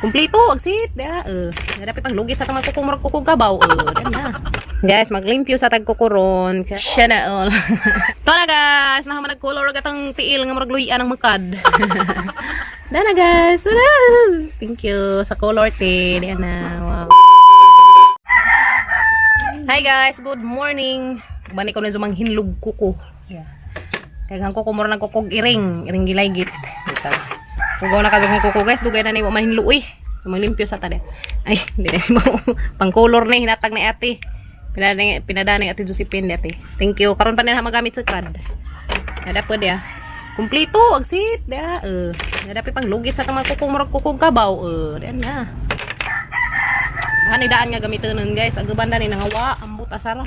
Kumplito agsit da. Dapat pang lugit sa tamang kuko murag kuko gabaw. Dan na. Guys, maglimpyo sa tagkukuron. Siya na all. To na guys, nahaman nagkolor ag atong tiil nga murag luyan ang mukad. Dana guys. Wala. Thank you sa color tea. Diyan na. Wow. Hi guys, good morning. Bani ko na sumang hinlog kuko. Yeah. Kay ang kuko mura nang kukog iring, iring gilaygit. Dito. Kugaw na kadugong kuko guys, dugay na ni wa mahinlo eh. Maglimpyo sa tade. Ay, hindi na mo. Pang color ni hinatag ni ate. Pinadani pinadani ate Josephine ni ate. Thank you. Karon pa nila magamit sa card. Nada po dia. Kumplito agsit dia. Nada pang lugit sa tamang kuko murag kuko kabaw. Diyan na. Hani daan nga gamiton nun guys. Ang banda ni nangawa ambot asara.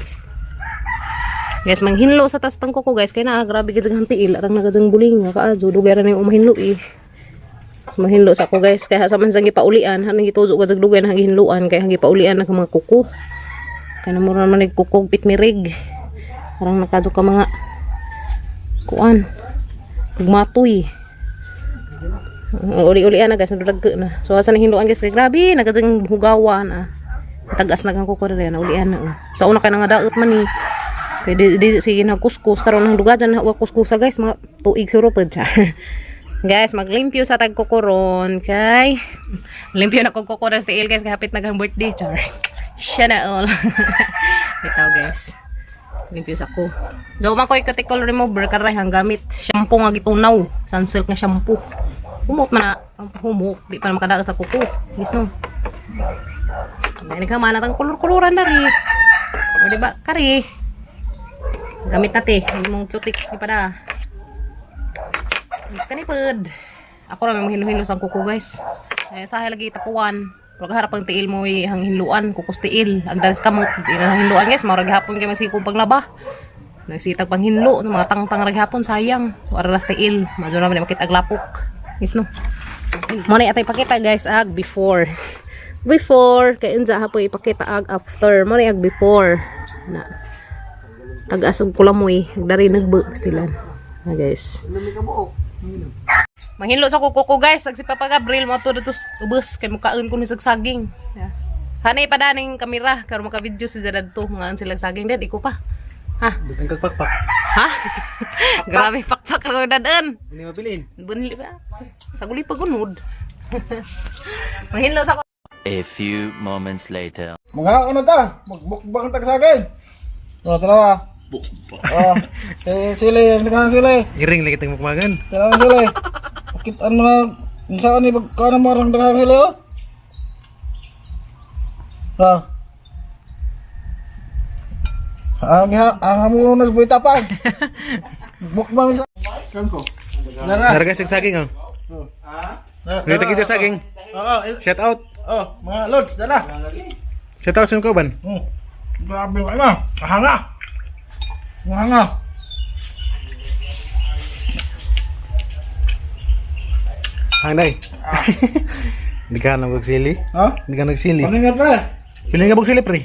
Guys, manghinlo sa tas tang kuko guys kay na grabe gid ang tiil arang nagadzang buling nga kaadyo dugay ra na yung umahinlo eh. Mahinlo sa ko guys kay sa man sang gipaulian han gituzo ka dugay na hinluan kay hang gipaulian na ka mga kuko. Kay na mura man nagkukog pitmirig. Arang nakadyo ka mga kuan. Kugmatoy. Uli-ulian na guys, nadudag na. So asa na hinluan guys kay grabe nagadzang hugawa na. Tagas na kang kuko rin, ulian na. Oh. Sa una kay nga daot man ni. Kay di, di sige nagkuskus karon ang dugajan na wa kuskusa guys, mga tuig suro pud siya. Guys, maglimpyo sa tagkukuron kay limpyo na kog kuko sa tiil guys, kay hapit na kang birthday char. Siya na all. Bitaw guys. Limpyo sa ko. So man koy cuticle remover karay ang gamit. Shampoo nga gitunaw, Sunsilk nga shampoo. Humok man na, humok, di pa na makadaot sa kuko. Guys no. Ay ka man ang kolor-koloran na ri. O di ba kari? Gamit na te, imong cutics ni pada. Kani pod. Ako ra may maghilo-hilo sa kuko guys. Ay sahay lagi tapuan. Pero harap ang tiil mo hang hinluan, kukos tiil. Ang dalis kamot, di na hinluan guys, mao ra gihapon kay masikog paglaba. Nagsitag pang hinlo, ng mga tangtang ra gihapon sayang. Wala ras tiil, madyo naman makita ag lapok. Guys no. Mo na atay pakita guys ag before. Before kay unsa hapoy ipakita ag after. Mo na ag before. Na. Tag-asog kulamoy, dari nagbu stilan. Na guys. Manghinlo sa kuko ko guys, ag si Papa Gabriel mo to dito ubos kay mukaon ko ni sag saging. Yeah. Hanay pa daning kamera karon maka video si Zedad to ngaan silang saging dad iko pa. Ha? Dutang kag pakpak. Ha? Grabe pakpak ra dadan. Hindi mabilin. Bunli ba? Sa guli pagunod. Manghinlo sa A few moments later. Mga ano ta? Magbukbang tag sa akin. Tara, tara. Bukbang. Oh, eh, sili, ang nagkahan sili. Iring lagi tang mukmagan. Tara sili. Bakit ano na, saan ni pagkaan mo ang nagkahan sili oh? Ha? Ang ang hamuno na sa buhay tapang. Mukbang sa Kangko. Nara. Naraga sig saging oh. Dito kita saging. Oo, Shout out. oh, mga lods, dala. Shout out sa kauban. Grabe ka na. Kahanga. Kahanga. Hanay. Hindi ka na magsili. Ha? Hindi ka nagsili. Paningat pa eh. Pili ka magsili pre.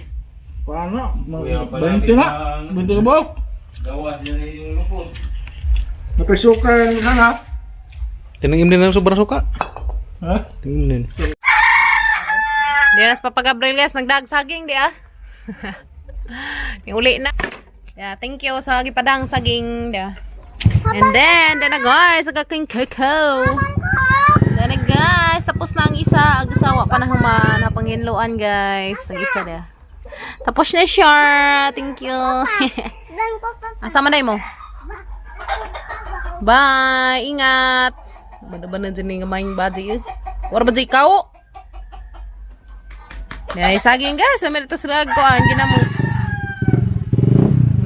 Paano? 20 na. 20 na ba? Napisuka yung hanga. Tinangim din ng sobrang suka. Ha? Tingnan. Di na si Papa Gabriel guys, nagdag saging di ah. Uli na. Yeah, thank you sa gipadang saging di ah. And then, na guys, ang aking coco. Then na guys, tapos na ang isa. Ang isa, wa pa na human. Hapanghinluan guys. Ang isa di ah. Tapos na siya. Thank you. Asa man mo? Bye! Ingat! Banda-banda dyan yung maing body eh. Wala ba dyan ikaw? Nay, saging guys, sa meron sila kuan ginamos.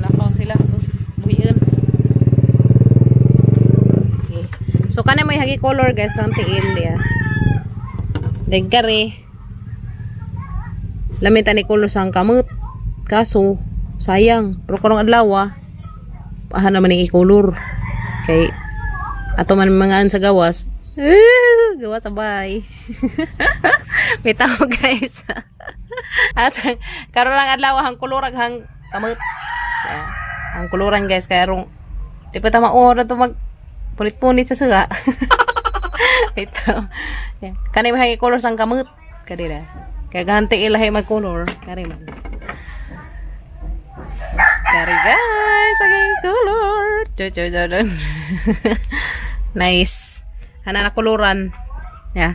Lakaw sila tapos buhian. Okay. So kana may hagi color guys ang tiil ya. Dagkare. Lamit ani color sa ang kamot. Kaso sayang, pero karong adlaw ah, paha naman ni i-color. Kay ato man mga sa gawas. Eh, gawas sabay. May tao guys. Asa karon lang adlaw ang kolor ang kamot. Yeah. Ang koloran guys kay rong di pa ta maora to mag punit-punit sa suga. Ito. Yeah. Kani may color sang kamot. Kani na. Kaya ganti ilahi mag color. Kani man. Kari guys, again color. Chu chu chu chu. Nice. Hana na koloran. Yeah.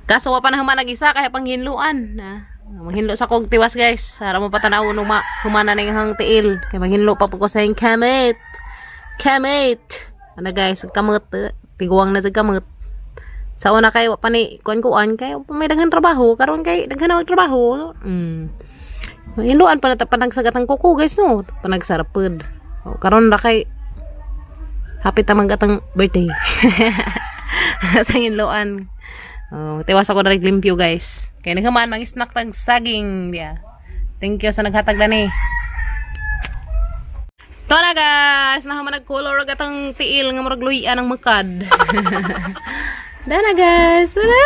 Kaso wa pa na human isa kaya panghinluan na. Manghinlo sa kog tiwas, guys. Sara mo patanaw numa humana na yung tiil. Kay manghinlo pa po ko sa iyong kamit. Kamit. Ano guys, kamot. Eh. Tiguang na sa kamot. Sa una kay wa pa ni kuan-kuan kay wa pa may daghan trabaho karon kay daghan na trabaho. Hinluan pa na ta panagsagat ang kuko, guys, no. Panagsarapod. O, karon ra kay happy ta man gatang birthday. Sa hinluan. Oh, tiwas ako na limpyo, guys. Kay naghaman mang snack tag saging diya. Thank you sa naghatag dani. To na guys, nahaman nag-color og atong tiil nga murag luyan ang mukad. Dana guys. Wala.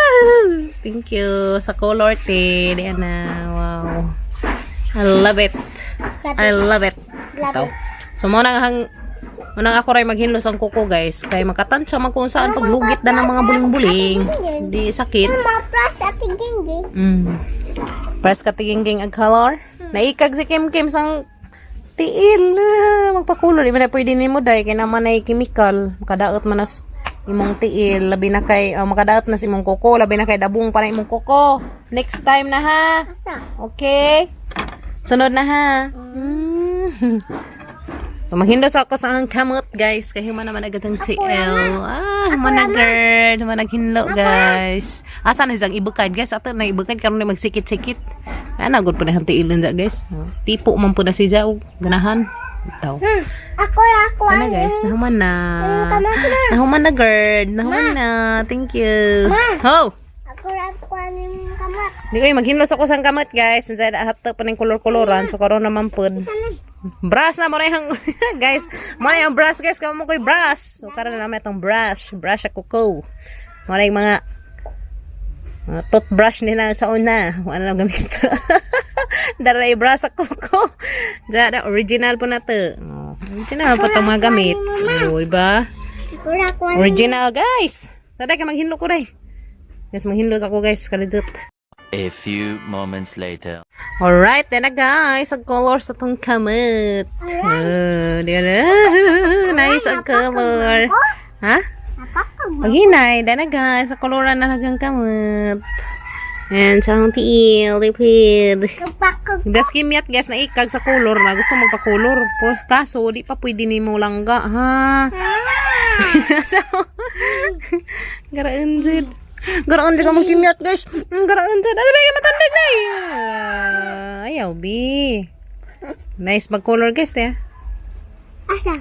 Thank you sa color te. Diyan na. Wow. I love it. I love it. Ito. So mo nang hang mo nang ako ray maghinlos ang kuko, guys, kay makatansya man kung saan paglugit na ng mga buling-buling. Di sakit. Mapras at gingging. Press ka tigingking ang color. Naikag si Kim Kim sang tiil. Ah, magpakulor. Di man na pwede nimo day kay naman ay chemical. Makadaot man nas imong tiil. Labi na kay oh, makadaot na sa imong kuko. Labi na kay dabong pa na imong kuko. Next time na ha. Asa? Okay. Sunod na ha. So maghindos ako sa ang kamot, guys. Kay human naman agad ang TL. Ah, human na girl. Human naghinlo, guys. Asa na siyang ibukad, guys? Ato na ibukad karon na magsikit-sikit. Ana gud po na ang tiil niya, guys. Oh, tipo man po na siya og ganahan. Itaw. Ako ra ako. Ano guys, nahuman na. Kamot na. Nahuman na girl. Nahuman na. Thank you. Ho! Ako ra ako ang kamot. Di ko maghinlos ako sang kamot, guys. Since hapta pa ning kolor-koloran so karon naman pud. Brush na mo na yung guys. Mo na yung brush, guys, kamo koy brush. So karon na naman itong brush, brush ako ko. Mo na yung mga toothbrush nila sa una. Wala na gamit. Daray brush ako ko. Diyan, original po na to. Oh, original pa itong mga gamit. Oh, diba? Ako ra ako ang Original, guys. Saday ka maghinlo ko day. Guys, maghinlo ako, guys. Kalidot. A few moments later. Alright, then na guys, ang color sa tong kamot. Oh, di na. Nice ang color. Ha? napakag. Paghinay, then na guys, ang koloran na nagang kamot. And sa akong tiil, lipid. Kapakag. Das kimyat guys, naikag sa color na gusto magpa-color. Kaso, di pa pwede nimo langga, ha? So, garaan jud. Garaan jud ka magkimyat, guys. Garaan jud. Ano na matandag na eh. Ah, ayaw, bi. Nice mag-color, guys, ya. Asa?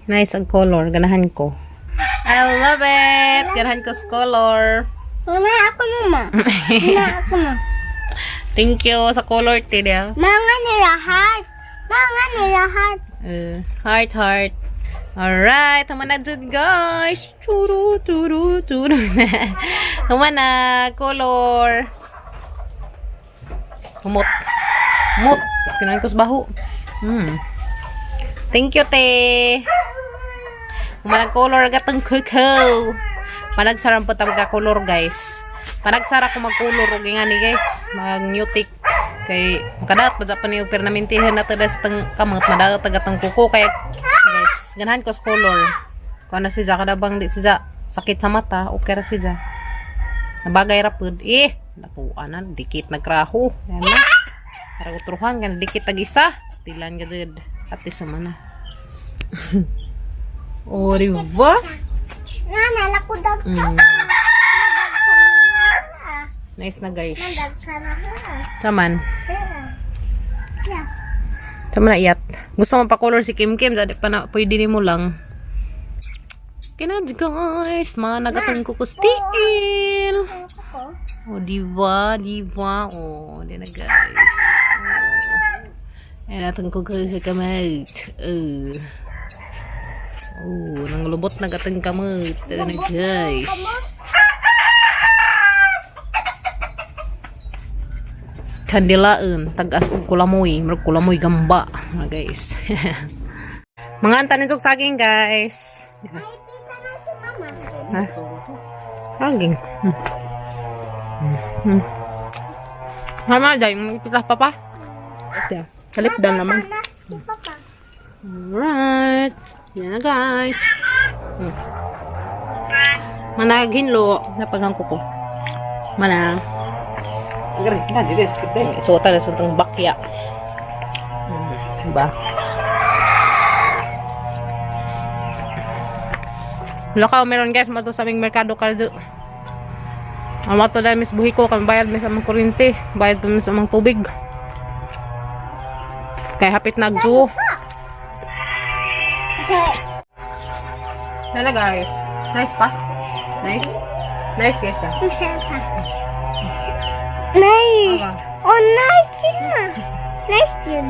Nice ang color. Ganahan ko. I love it. Ganahan ko sa color. Una ako na ma. Una ako na. Thank you sa color, te, ya. Mga nila heart. Mga nila heart. Heart, heart. Alright, human na dyan, guys. Churu, churu, churu. Human na, color. Humot. Humot. Kinain ko sa baho. Thank you, te. Human na color agad ang kuko. Panagsara po ta magka-color, guys. Panagsara ko mag-color og ingani, guys. Mag-newtik. Kay makadaot pa pa niyo pernamintihan na to das tang kamot madaot agad ang kuko kay guys ganahan ko sa color. Kuan na si Ja kada bang di si Ja sakit sa mata, okay ra si Ja. Nabagay ra pud. Eh, napuan na dikit nagkraho. Yan na. Para utruhan kan dikit tag isa. Stilan ka jud. At least naman na. O, di ba? Nga nalakudag ka. Nice na, guys. Nagdagsan na. Taman. Yeah. Tama na iyat. Gusto mo pa color si Kim Kim, dadi pa na pwede nimo lang. Kina guys, mga nagatong kukustil. Ako. O, di ba? Di ba? O, di na guys. O. Ayan atong kuko sa kamot. O. Oh, nanglubot na gatong kamot. Ayan na guys. Kandilaan, tag-as og kulamoy, murag kulamoy gamba, mga guys. Mga antanin og saging, guys. Ay, pita na si mama. Ha? Saging. Tama, dahil mo pita papa. Yeah. Salip down naman. Na, si Papa. Alright. Yan na, guys. Managhinlo. Napagang kuko. Mana. Isuotan na sa itong bakya. Diba? Lakaw meron, guys, mato sa aming merkado kaldo. Ang mato dahil mis buhi ko, kami bayad mis amang kuryente, bayad pa mis amang tubig. Kaya hapit na agjuo. Kasi, Sana, guys. Nice pa? Nice? Nice, guys, ah. Isa pa. Nice. Oh, nice din na. Nice din.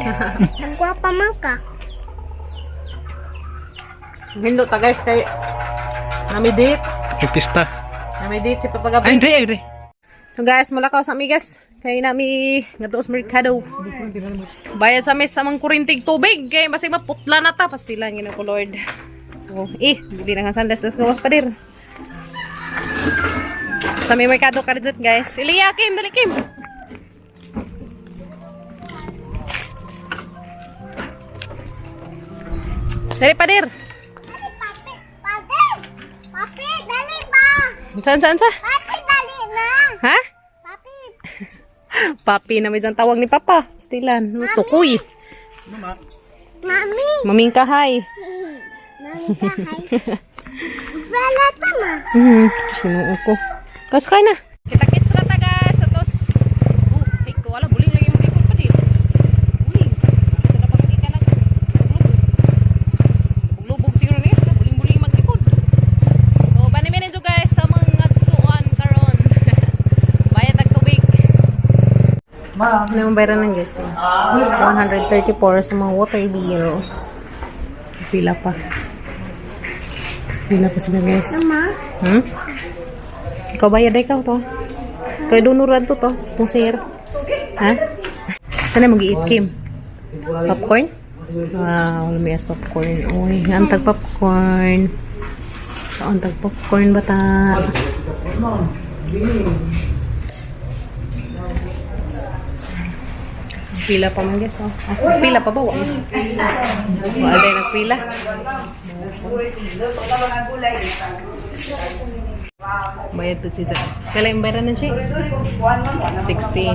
Ang gwapa man ka. Hindo ta, guys, kay nami-date. Pista. Nami-date si Papa Gabi. Ay, hindi, ay, hindi. So guys, mulakaw sa mi, guys. Kay nami ngadto sa merkado. Bayad sa mi sa amang kurintig tubig kay basig maputla na ta pastilan gina ko, Lord. So, hindi na nga sandas das gawas pa dir. Sa may merkado ka rin, guys. Ilya, Kim, dali Kim. Dali pa dir. Papi, papi, papi, dali ba? Saan, saan, sa? Papi, dali na. Ha? Papi, Papi na may dyan tawag ni Papa. Pastilan. Tukoy. Mami. Maming kahay. Mami ka, hi. Wala pa ma. Sinuo ko. Kas kay na. Kita-kits na ta, guys. Atos. Oh, ay ko wala buling lagi mo likod pa din. Buling. Sa na pagkita lang. Lubog siguro ni. Buling-buling maglikod. So, bani mi ninyo, guys, sa mga tuan karon. Bayad tag tubig. Ano yung bayaran ng guys? 134 sa mga water bill. Pila pa. Pila pa sila, guys. Mama, Ikaw bayad ikaw to. Kay dunuran to to. Itong sir. Ha? Sana mag-eat, Kim? Popcorn? Wow, lumiyas popcorn. Uy, antag popcorn. Antag popcorn bata. Pila pa man, guys, oh. Ah, pila pa ba? Wala. Wala tayo nagpila. Bayad to si Jack. Kailan yung bayaran na siya? 60.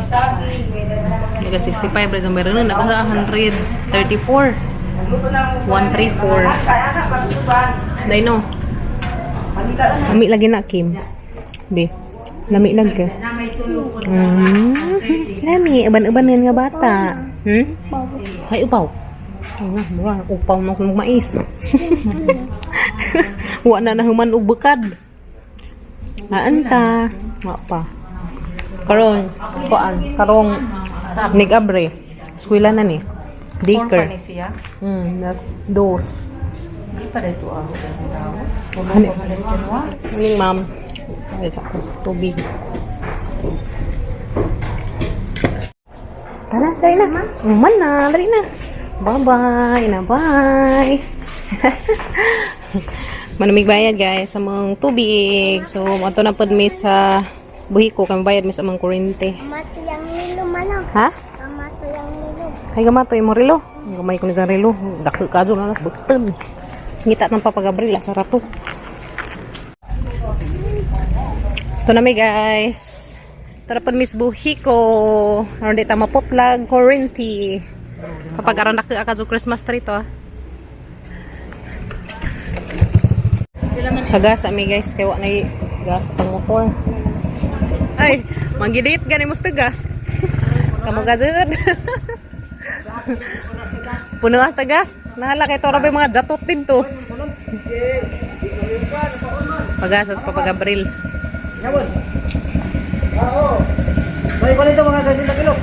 Naga 65 rin ang bayaran na. Naka 134. 134. Dino. Lami lagi na, Kim. Bi. Lami lagi ka. Lami. Uban-uban yan nga bata. Ay, upaw. Ay na, mura. Upaw na kung mais. Wa na nahuman og bukad. Haan ta. Wa pa. Karon, kuan, karong nigabre. Eskwela na ni. Daycare. That's dos. Ano? Aning ma'am. Ay, sa tubig. Tara, dali na. Uman na, dali na. Bye-bye na, bye. Manamig bayad, guys, sa mga tubig. So, ato na pod mi sa buhiko kami bayad mi sa mga kuryente. Amato yung nilo manong. Ha? Amato yung nilo. Kay gamato imo relo. Gamay ko ni sa relo. Dako ka na nas buktan. Ngita ng Papa Gabriel sa rato. Ito na mi, guys. Tara pod Miss Buhiko. Aron di ta maputlag kuryente. Kapag aron na ka Christmas tree to ah. Hagas ami, guys, kay wa nay gas pang motor. Ay, manggidate gani mo sa gas. Kamo gazud. Puno as gas. Nahala kay toro mga jatot dito. Pagasas pa Papa Gabriel. May kunin ito mga 30 kilo.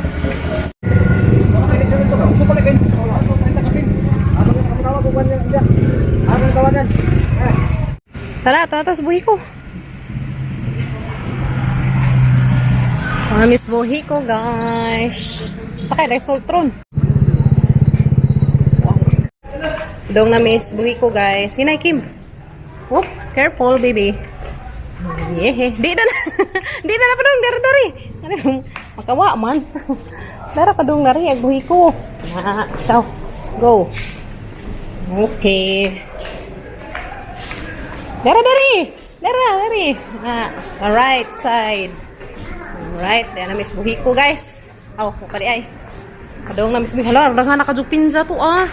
Tara, tara, tara sa buhi ko. Mga Miss Buhiko, guys. Sakay, Resultron. Wow. Dong na Miss Buhiko, guys. Hinay, Kim. Whoop, careful, baby. Yehe, di na na. Di na na padung dari dari. Ano yung makawa man. Dara padung dari ag buhi ko. Na, ikaw. Go. Okay. Dara dari. Dara dari. Ah, sa right side. Alright, diyan na miss buhi ko, guys. Aw, oh, kadi ay. Padung na miss buhi. Hala, daghan na kadyo pinza to ah.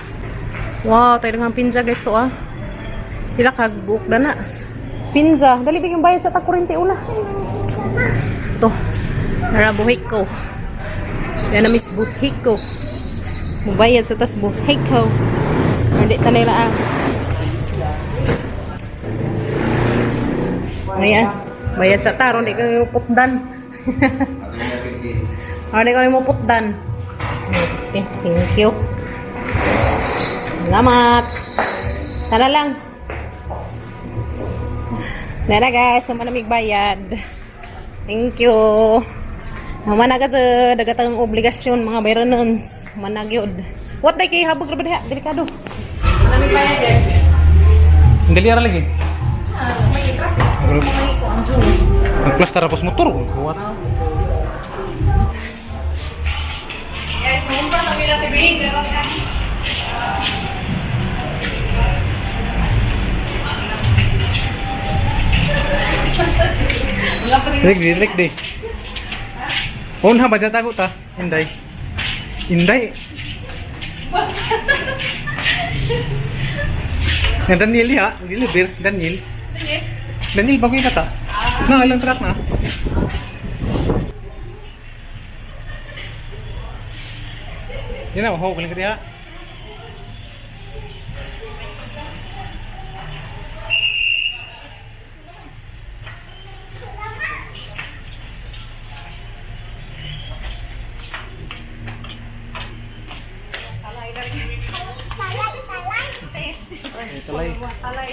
Wow, tayo nga pinza guys to ah. Pila kag buok na na. Pinza. Dali bigyan bayad sa tag 40 una. To. Para buhi ko. Yan na miss buhi ko. Mubayad sa tas buhi ko. Hindi ta nila ah. Ayan. Bayad sa taron, di ka mo putdan. Di ka mo putdan. Okay, thank you. Salamat. Tara lang. Nara guys, sama na bayad. Thank you. Naman na kasi dagatang obligasyon mga bayranons. Managyod. What day kay habog ra ba diha? Delikado. Manamig bayad guys. Dali ara lagi. Ah, may traffic. May ko ang June. Nagplastar tapos motor. What? Guys, mumpa na mila tibing. Rik di, rik di. Unha ba tago ta? Inday. Inday. Nga Daniel ya, dili bir Daniel. Daniel bago ta. Na ilang truck na. Yan na, ho, galing ka diha. Talay, talay. Ay, talay.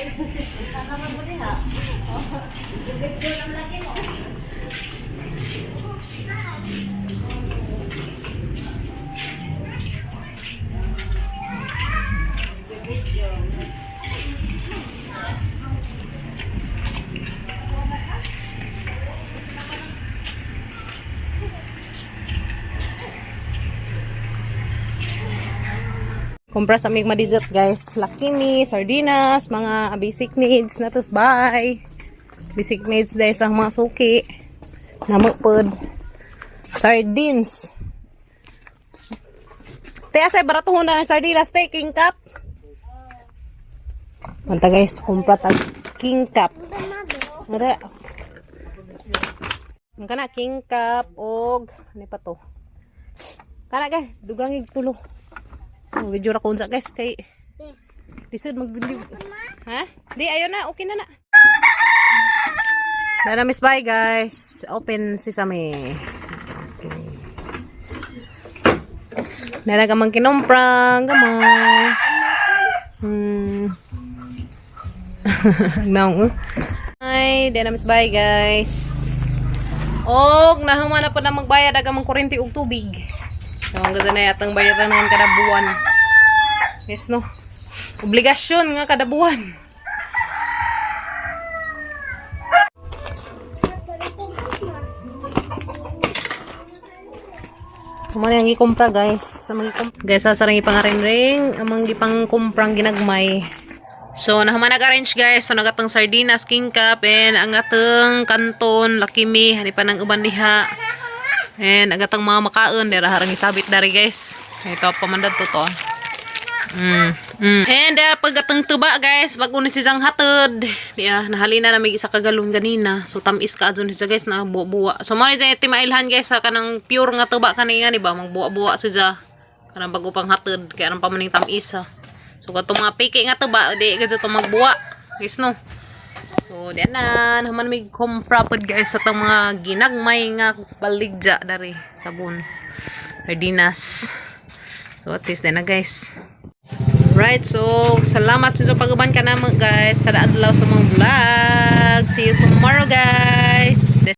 Kumpra sa aming madizet guys. Lucky me, sardinas, mga basic needs na tos bye. Basic needs dahil sa mga suki. Namupod. Sardines. Te, asay baratuhon na ng sardinas, te, king cup. Manta guys, kumpra tag king cup. Mara. Ang kana king cup og ano pa to? Kana guys, dugang tulo. Oh, video ra ko unsa guys kay lisod mag Ha? Di ayo na, okay na na. Dana miss bye guys. Open sesame. Okay. Nana gamang kinomprang gamay. Naong. Ay, dana miss bye guys. Og nahuman na po na magbayad aga mang kuryente og tubig. So, ang ganda na yatang bayaran naman kada buwan. Yes, no? Obligasyon nga kada buwan. Amo na yung gikumpra guys. Amang gikumpra. Guys, sa sarang ipang-ring, amang gipang kumprang ginagmay. So, nahuman nag-arrange guys. So, nagatong sardinas, king cup, and ang atong kanton, lakimi, hani pa ng uban diha. And ang atong mga makaon, dira harang isabit dari guys. Ito, pamandad to to. And pag atong tuba guys, pag una siyang hatod, diya, nahalina na may isa ka galon ganina. So tamis ka adun siya guys na buwa-buwa. So mo ni dyan timailhan guys sa kanang pure nga tuba kani nga di ba, magbuwa-buwa siya. Kanang bago pang hatod, kaya anong pamaning tamis ha. So katong mga piki nga tuba, di gadto to magbuwa. Guys no. So diyan na, naman may kompra pod guys sa tong mga ginagmay nga baligja dari sabon. Sardinas. So at least din na guys. Right, so salamat sa inyong pag-uban ka na guys. Kada adlaw sa mga vlog. See you tomorrow guys.